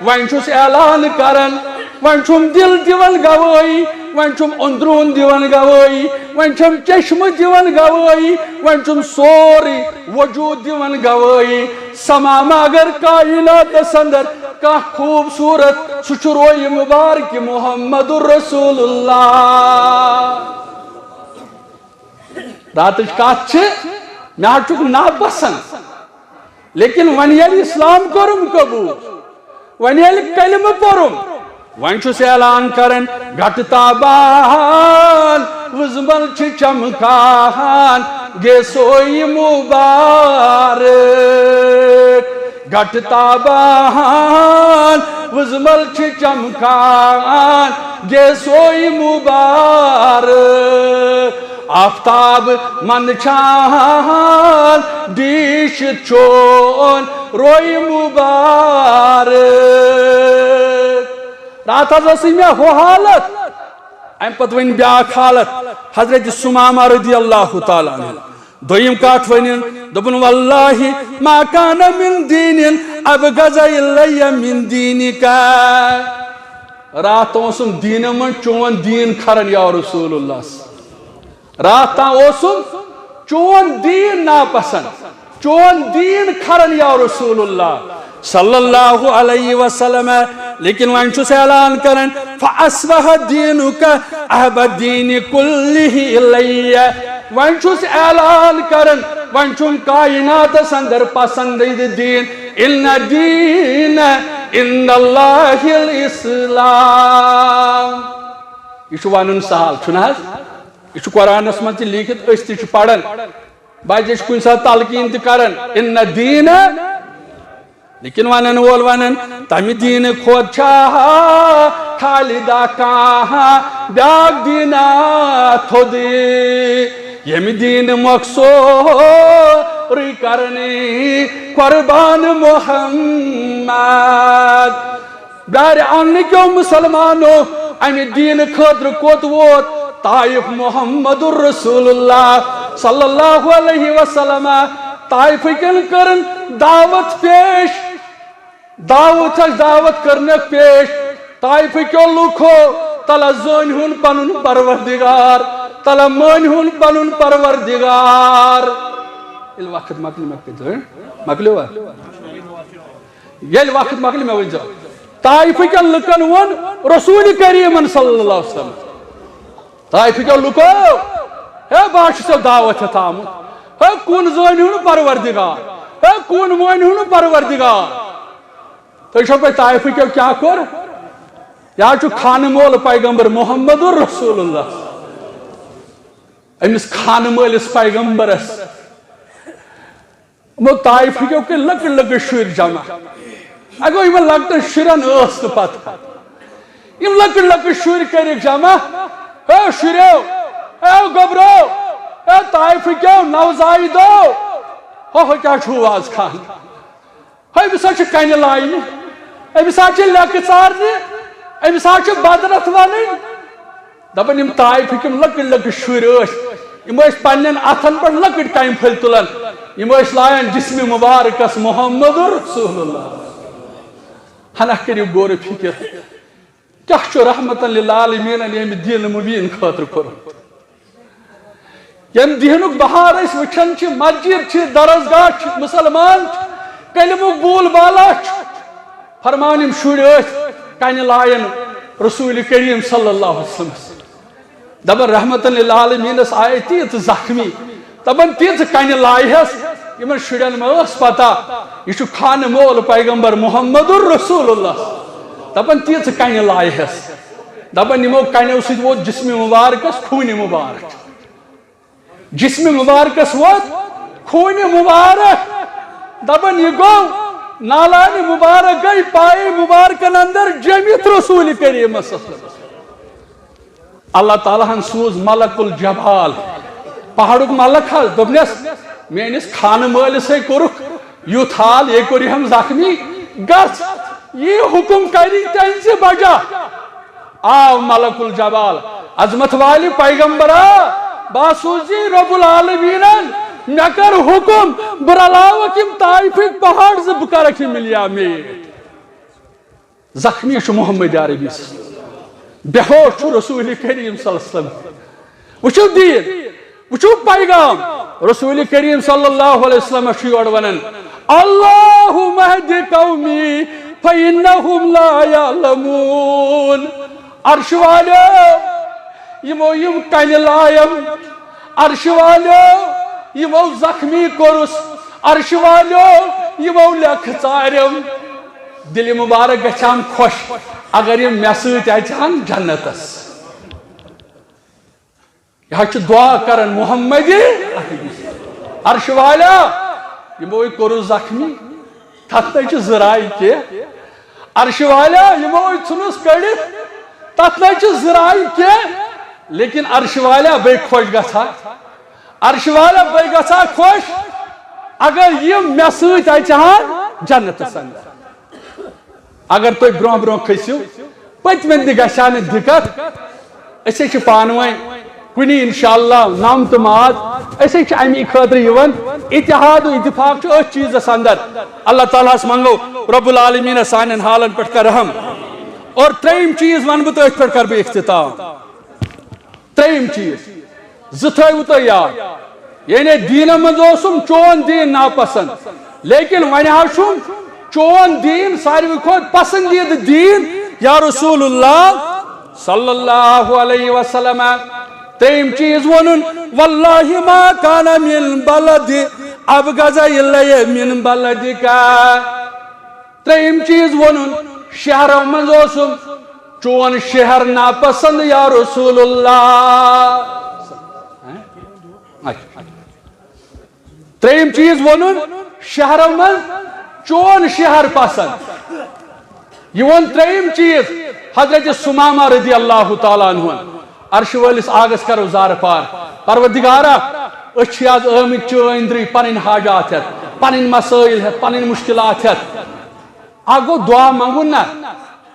وۄنۍ چھُس اعلان کران، وۄنۍ چھُم دِل دِوان گوٲہی، وۄنۍ چھُم أنٛدروٗن دِوان گوٲہی، وۄنۍ چھَم چشمہٕ دِوان گوٲہی، وۄنۍ چھُم سورُے وجوٗد دِوان گوٲہی۔ سماما اگر کائناتس اندر کانٛہہ خوٗبصوٗرت، سُہ چھُ رویہِ مبارک محمد رسول اللہ۔ راتٕچ کتھ چھِ، مےٚ حظ چھُکھ ناپسند۔ لیکن وۄنۍ ییٚلہِ اسلام کوٚرُم قبوٗل، وۄنۍ ییٚلہِ کلمہٕ پوٚرُم، وۄنۍ چھُس اعلان کران، گٹہٕ تابان وُزمل چھِ چمکان، گے سوے مبارک۔ گٹہٕ تابان وُزمل چھِ چمکان، گے سوے مبارک۔ آفتاب منٛدچھان ڈیٖشِتھ چون روے مبارک۔ راتھ حظ ٲسٕے مےٚ ہُہ حالت، اَمہِ پتہٕ وۄنۍ بیٛاکھ حالت حضرت ثمامہ رضی اللہ تعالیٰ عنہ۔ دوٚیِم کتھ ؤنِن، دوٚپُن، واللہ ما کان من دین ابغض الی من دینک۔ راتھ اوسُم دیٖنہٕ منٛز چون دیٖن کھران یا رسول اللہ۔ راتھ تام اوسُم چون دیٖن ناپسند، چون دیٖن کھران یا رسول اللہ صلی اللہ علیہ وسلم۔ لیکن وۄنۍ چھُس اعلان کران، فاصبح دینک احب الدین کلہ الی۔ وۄنۍ چھُس اعلان کران، وۄنۍ چھُم کائناتس اندر پسندیدٕ دیٖن، ان الدین عند اللہ الاسلام۔ یہِ چھُ ونُن سہل، چھُنہٕ حظ؟ یہِ چھُ قرآنس منٛز تہِ لیٖکھِتھ، أسۍ تہِ چھِ پران۔ بعض چھِ کُنہِ ساتہٕ تلقین تہِ کران، ان الدین، لیکن ونن وول ونان، تمہِ دیٖنہٕ کھۄتہٕ چھا خالدا کانٛہہ بیٛاکھ دیٖنا تھوٚد؟ ییٚمہِ دیٖنہٕ مۄکھ سورُے کرنی قربان محمد۔ بیارِ آنگنہٕ کیو مسلمانو، امہِ دیٖنہٕ خٲطرٕ کوٚت ووت طائف محمد رسول اللہ صلی اللہ علیہ وسلم؟ طائفہٕ کٮ۪ن کٔرٕن دعوت پیش، دعوت چھس دعوت کٔرنکھ پیش۔ طائفہٕ کیو لوٗکو، تلہ زٲنۍ ہُن پنُن پروردگار، تلہ مٲنۍ ہُن پنُن پروردگار۔ ییٚلہِ وقت مۄکلہِ، مۄکلہِ، مۄکلیوا؟ ییٚلہِ وقت مۄکلہِ، مےٚ ؤنۍزیو۔ طائفہٕ کٮ۪ن لُکن ووٚن رسول کریٖمن صلی اللہ علیہ وسلم، طائفہٕ کٮ۪و لُکو، ہے، بہٕ حظ چھُسو دعوت ہٮ۪تھ آمُت۔ ہے، کُن زٲنۍ ہُنٛد پروردگار، ہے، کُن مٲنۍ ہُنٛد پروردگار۔ تُہۍ چھو پَے طائفہٕ کٮ۪و کیٛاہ کوٚر؟ یہِ حظ چھُ خانہٕ مول پیغمبر محمد رسول اللہ۔ أمِس خانہٕ مٲلِس پیغمبرس یِمو طائفہٕ کیو کٔرۍ لۄکٕٹۍ لۄکٕٹۍ شُرۍ جمع۔ اگو یِمن لۄکٹٮ۪ن شُرٮ۪ن ٲس نہٕ پتہ۔ یِم لۄکٕٹۍ لۄکٕٹۍ شُرۍ کٔرِکھ جمع۔ اے شُرٮ۪و، اے گوٚبرو، اے طائفہٕ کیو نوزائیدو، ہو ہو کیٛاہ چھُو آز خان؟ ہے، أمِس حظ چھِ کنہِ لاینہِ، أمِس حظ چھِ لیٚکہٕ ژارنہِ، أمِس حظ چھِ بدرتھ ونٕنۍ۔ دپان یِم طائفٕکۍ یِم لۄکٕٹۍ لۄکٕٹۍ شُرۍ ٲسۍ، یِم ٲسۍ پننٮ۪ن اتھن پٮ۪ٹھ لۄکٕٹۍ کمہِ پھٔلۍ تُلان، یِم ٲسۍ لایان جسمِ مبارکس محمد رسول اللہ۔ ہنا کٔرِو غور و فکر، کیٛاہ چھُ رحمتن للعالمینن ییٚمہِ دین مبین خٲطرٕ کوٚرمُت؟ ییٚمہِ دیٖنُک بہار أسۍ وٕچھان چھِ، مسجد چھِ، درسگاہ چھِ، مُسلمان چھِ، کلمُک بول بالا چھُ۔ فرمان یِم شُرۍ ٲسۍ کنہِ لایان رسول کریم صلی اللہ علیہ وسلم۔ دپان رحمتن للعالمینس آیے تیٖژ زخمی، دپان تیٖژ کنہِ لایہس، یِمن شُرٮ۪ن ما ٲس پتہ، یہِ چھُ خانہٕ مول پیغمبر محمد رسول اللہ۔ دپان، تیٖژٕ کنہِ لایہس۔ دپان، یِمو کنیو سۭتۍ ووت جسمِ مبارکس خوٗنہِ مبارک۔ جسمِ مبارکس ووت خوٗنہِ مبارک۔ دپان، یہِ گوٚو، نالانِ مبارک گٔے پایہِ مبارکن اندر جٔمِتھ رسول کریٖمس صلی اللہ علیہ وسلم۔ اللہ تعالیٰ ہن سوٗز ملک الجبال، پہاڑُک ملک حظ، دوٚپنس، میٲنِس خانہٕ مٲلِسے کوٚرُکھ یُتھ حال، یہِ کوٚرہم زخمی، گژھ، یہِ حُکم کرِ تٔہنٛزِ بجا۔ آو ملک الجبال، عظمت والہِ پیغمبرا، بہٕ ہا سوٗزی رب العالمیٖنن، مےٚ کر حُکم، بہٕ رلاوکھ یِم طائفٕکۍ پہاڑ زٕ، بہٕ کرکھ یِم ملیا میٹ۔ زخمی چھُ محمد عربی، بے ہوش چھُ رسول کریم صلی اللہ علیہ وسلم۔ وٕچھِو دیٖن، وٕچھِو پیغام۔ رسول کریم صلی اللہ علیہ وسلم چھُ یورٕ ونان، اللہم اہد قومی فانہم لا یعلمون۔ عرش والو، یِمو یِم کنہِ لایَم، عرش والو، یِمو زخمی کوٚرُس، عرش والو، یِمو لیکھ ژارٮ۪م۔ دِلہِ مبارک گژھِ ہم خۄش، اگر یِم مےٚ سۭتۍ اژِ ہن جنتس۔ یہِ حظ چھُ دعا کران محمد عربی۔ عرش والا، یِمو ہے کوٚرُس زخمی، تتھ نَے چھِ زٕ راے کینٛہہ۔ عرش والا، یِمو ہے ژھُنُس کٔڑِتھ، تتھ نَے چھِ زٕ راے کینٛہہ۔ لیکن عرش والا، بے خۄش گژھا، عرش والا، بے گژھا خۄش، اگر یِم مےٚ سۭتۍ اژِ ہن جنتس اندر۔ اگر تُہۍ برونٛہہ برونٛہہ کھٔسِو، پٔتمٮ۪ن تہِ گژھِ ہا نہٕ دِقت۔ أسۍ ہے چھِ پانہٕ ؤنۍ کُنی انشاءاللہ نم تہٕ ماد۔ أسۍ ہے چھِ اَمی خٲطرٕ یِوان، اتحاد و اتفاق چھُ أتھۍ چیٖزس اندر۔ اللہ تعالیٰ ہس منٛگو رب العالمیٖنس سانٮ۪ن حالن پٮ۪ٹھ کر رحم۔ اور ترٛیٚیِم چیٖز ونہٕ بہٕ تہٕ أتھۍ پٮ۪ٹھ کرٕ بہٕ اختتام۔ ترٛیٚیِم چیٖز، زٕ تھٲیِو تُہۍ یاد۔ یعنی دیٖنہٕ منٛز اوسُم چون دیٖن ناپسنٛد، لیکن وۄنۍ حظ چھُم چون دیٖن ساروی کھۄتہٕ پسنٛدیٖدٕ دیٖن، یا رسول اللہ صلی اللہ علیہ وسلم۔ ترٛیٚیِم چیٖز ووٚنُن، واللہ ما کان من بلد ابغض الیہ من بلدک۔ ترٛیٚیِم چیٖز ووٚنُن، شہرو منٛز اوسُم چون شہر ناپسنٛد یا رسول اللہ۔ اچھا۔ ترٛیٚیِم چیٖز ووٚنُن، شہرو منٛز چون شہر پسنٛد۔ یہِ ووٚن ترٛیٚیِم چیٖز حضرت ثمامہ رضی اللہ تعالیٰ عنہ۔ عرش وٲلِس آگس کرو زارٕ پار۔ پروردگارا، أسۍ چھِ آز آمٕتۍ چٲنۍ درٕے پنٕنۍ حاجات ہٮ۪تھ، پنٕنۍ مسٲیل ہٮ۪تھ، پنٕنۍ مشکلات ہٮ۪تھ۔ اکھ گوٚو دعا منٛگُن نہ،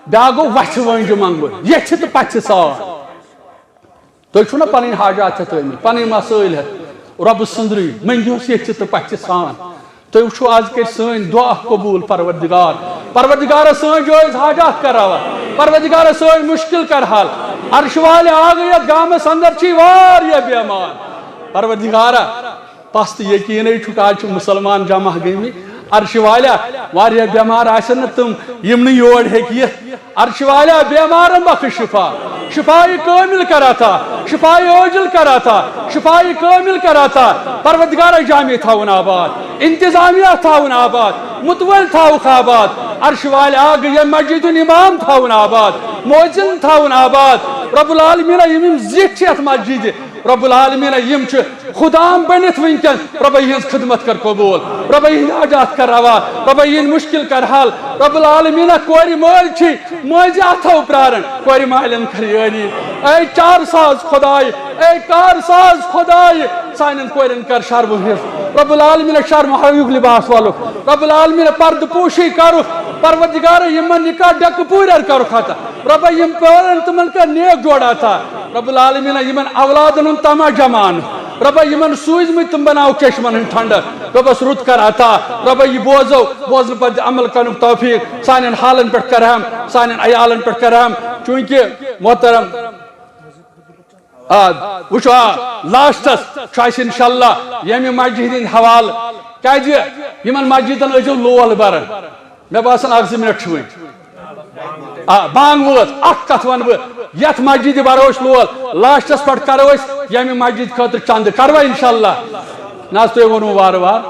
بیٛاکھ گوٚو وَژھِ وٲنٛجہِ منٛگُن، ییٚتھِ تہٕ پَژھِ سان۔ تُہۍ چھِو نہ پَنٕنۍ حاجات ہٮ۪تھ ٲمٕتۍ، پَنٕنۍ مسٲیِل ہٮ۪تھ رۄبہٕ سٕنٛدرٕے، مٔنٛگِوس ییٚتھِ تہٕ پَژھِ سان۔ تُہۍ وٕچھِو آز کٔرۍ سٲنۍ دعا قبوٗل پروردگار۔ پروردگارا، سٲنۍ جٲیز حاجات کر روا۔ پروردگارا، سٲنۍ مُشکِل کر حل۔ عرش والہِ آ گٔے یَتھ گامَس اندر چھِ واریاہ بیمار۔ پروردگارا، پس تہٕ یقیٖنٕے چھُکھ، آز چھِ مُسلمان جمع گٔمٕتۍ۔ عرشہِ والیا، واریاہ بٮ۪مار آسن نہٕ تِم، یِم نہٕ یور ہیٚکہِ یِتھ۔ عرشہِ والیا، بٮ۪مارن بخش شفا، شفایہِ کٲمِل کر عطا، شفایہِ عٲجِل کر عطا، شفایہِ کٲمِل کر عطا۔ پروردگارا، جامع تھاوُن آباد، انتظامیہ تھاوُن آباد، متوٲلۍ تھاوُکھ آباد۔ عرشہِ والیا، گٔے مسجد ہُنٛد امام تھاوُن آباد، مؤذن تھاوُن آباد۔ رب العالمین، یِم یِم زِٹھۍ چھِ یتھ مسجدِ، رب العالمین، یِم چھِ خدام بٔنِتھ وٕنکیٚن، رۄبہ یِہٕنٛز خدمت کر قبول، رۄبہ یِہٕنٛدۍ حاجات کر روا، رۄبہ یِہٕنٛدۍ مشکل کر حل۔ رب العالمین، کورِ مٲلۍ چھِ مٲنٛزِ اتھو پراران، کورِ مالٮ۪ن کر یٲری۔ اے چار ساز خداے، اے کار ساز خداے، سانٮ۪ن کورٮ۪ن کر شرمہٕ حفظ۔ رب العالمین، شرمہٕ ہٲوِکھ لباس والُک۔ رب العالمین، پردٕ پوشی کرُکھ۔ پروردگار، یِمن نکاح ڈکہٕ پوٗرٮ۪ر کرُکھ عطا۔ رۄبہ، یِم پٲرن تِمن کر نیک جوڑ عطا۔ رب العالمین، یِمن اولادن ہُنٛد طمع جمان۔ رۄبہ، یِمن سوٗزمٕتۍ تِم بناو چشمن ہٕنٛدۍ ٹھنڈٕ۔ رۄبس رُت کر عطا۔ رۄبہ، یہِ بوزو، بوزنہٕ پتہٕ دِ عمل کرنُک توفیق۔ سانٮ۪ن حالن پٮ۪ٹھ کر رحم، سانٮ۪ن عیالن پٮ۪ٹھ کر رحم۔ چوٗنکہِ محترم، آ، وٕچھو، آ، لاسٹس چھُ اَسہِ انشاءاللہ ییٚمہِ مسجد ہٕنٛدۍ حوالہٕ، کیازِ یِمن مسجدن ٲسۍزیو لول بران۔ مےٚ باسان اکھ زٕ منٹ چھِ وٕنۍ۔ آ، بانگ وٲژ، اکھ کتھ ونہٕ بہٕ، یتھ مسجدِ برو أسۍ لول، لاسٹس پٮ۪ٹھ کرو أسۍ ییٚمہِ مسجد خٲطرٕ چندٕ، کروا انشاءاللہ؟ نہ حظ، تُہۍ ووٚنوُ وارٕ وارٕ۔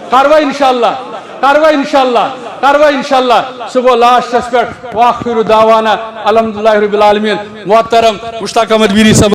کروا انشاءاللہ، کروا انشاءاللہ، کروا انشاءاللہ۔ سُہ گوٚو لاسٹس پٮ۪ٹھ، واخر دعوانا الحمدللہ رب العالمین۔ محترم مشتاق احمد ویری صٲب،